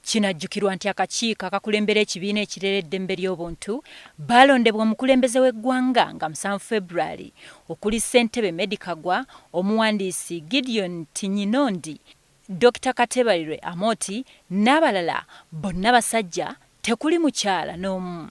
Kinajjukirwa nti akakiiko akakulembera ekibiina ekirera eddembe ly'obuntu baalondebwa omukulembeze w'eggwanga nga 7 February okuli ssentebe Medi Kagwa, omuwandiisi Gideon Tinyinondi, Dr Katebalirwe Amoti n'abalala bonna basajja tekuli mukyala n'omu.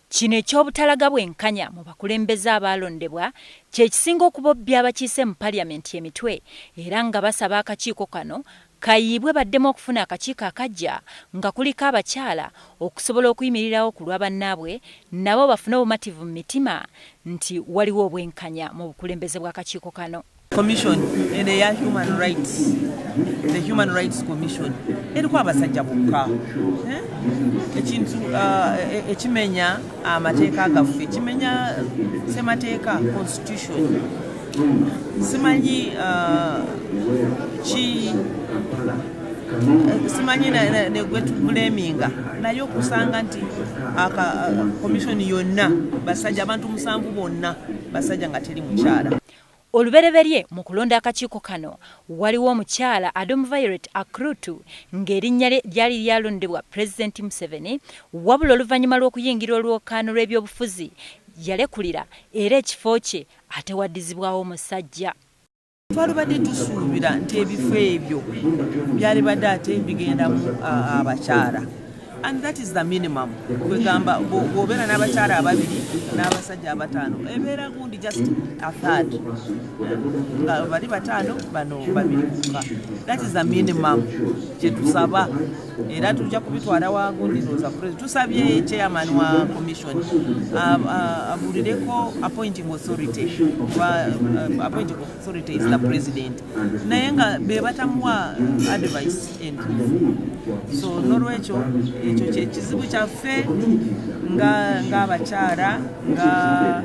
Kino eky'obutalaga bwenkanya mu bakulembeze abaalondebwa kye kisinga okubobbya abakiise mu Parliament emitwe era nga basaba akakiiko kano kayiibwe baddemu okufuna akakiiko akajja nga kuliko abakyala okusobola okuyimirirawo ku lwa bannaabwe nabo bafune obumativu mu mitima nti waliwo obwenkanya mu bukulembeze bw'akakiiko kano. Commission eno eya Human Rights, the Human Rights Commission eriko abasajja bokka, ekintu ekimenya amateeka gaffe, ekimenya ssemateeka, constitution. Simanyi ki, simanyi negwe tublaminga, naye okusanga nti commission yonna basajja, abantu 7 bonna basajja nga teri mukyala. Olubereberye mu kulonda akakiiko kano waliwo omukyala Adam Violet Akrutu ng'erinnya lye lyali lyalondebwa Pulezidenti Museveni, wabula oluvannyuma lw'okuyingira olwokaano lw'ebyobufuzi yalekulira era ekifo kye ate waddizibwawo omusajja. Twalibadde tusuubira nti ebifo ebyo byalibadde ate bigendamu abakyala, and that is the minimum. Kwegamba bw'obeera n'abakyala 2 n'abasajja 5 ebeera gundi just a third, nga bali 5 bano 2 bokka. That is the minimum kye tusaba, era tujja kubitwala wa gundi ndowooza president. Tusabye chairman wa commission abulireko appointing authority, kuba appointing authority is the president, naye nga be batamuwa advice entuufu. So nolwekyo ekyo kye kizibu kyaffe ng'abakyala, nga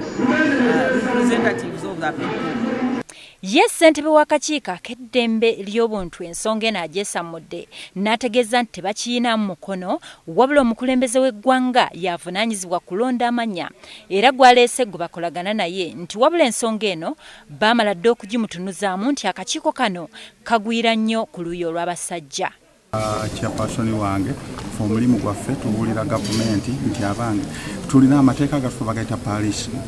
representatives of the people. Ye ssentebe w'akakiiko ak'eddembe ly'obuntu ensonga eno agyesammudde n'ategeeza nti tebakiyinaamu mukono, wabula omukulembeze w'eggwanga y'avunaanyizibwa kulonda amannya era gw'aleese gwe bakolagana naye, nti wabula ensonga eno baamala dda okugimutunuzaamu nti akakiiko kano kagwira nnyo ku luuyi olw'abasajja. Chairperson wange, fe omulimu gwaffe tubuulira gavumenti nti abange tulina amateeka gaffe bagayita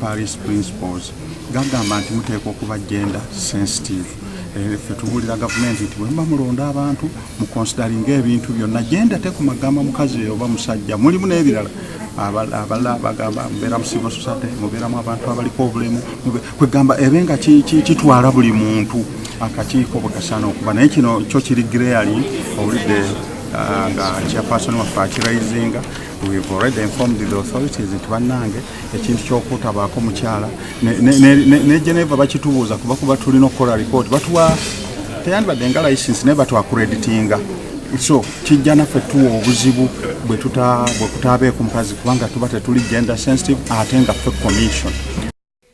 Paris Principles, gagamba nti muteekwa okuba gender sensitive. Ffe tubuulira gavumenti nti bwe muba mulonda abantu mukonsidaringa ebintu byonna, gender tekumagamba mukazi oba musajja, mulimu n'ebirala. Abalala bagamba mubeera mu civil society, mubeeramu abantu abaliko obulemu, kwegamba ebe nga kitwala buli muntu akakiiko bwe kasaana okuba. Naye kino kyo kiri glaring, owulidde nga chairperson waffe akiraisinga. We've already informed the authorities nti bannange ekintu ky'okutabaako mukyala ne Geneva bakitubuuza kuba tulina okukola report, batuwa teyandibadde nga license naye batuaccreditinga, so kijja naffe tuwa obuzibu bwe kutaabeeko mukazi kubanga tuba tetuli gender sensitive ate nga ffe commission.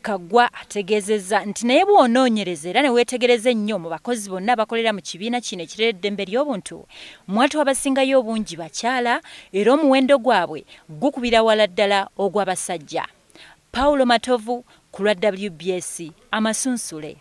Kagwa ategeezezza nti naye bw'onoonyereza era ne weetegereza ennyo mu bakozi bonna abakolera mu kibiina kino ekirera eddembe ly'obuntu, mwatu abasingayo obungi bakyala era omuwendo gwabwe gukubira wala ddala ogw'abasajja. Paulo Matovu ku lwa WBS, Amasunsule.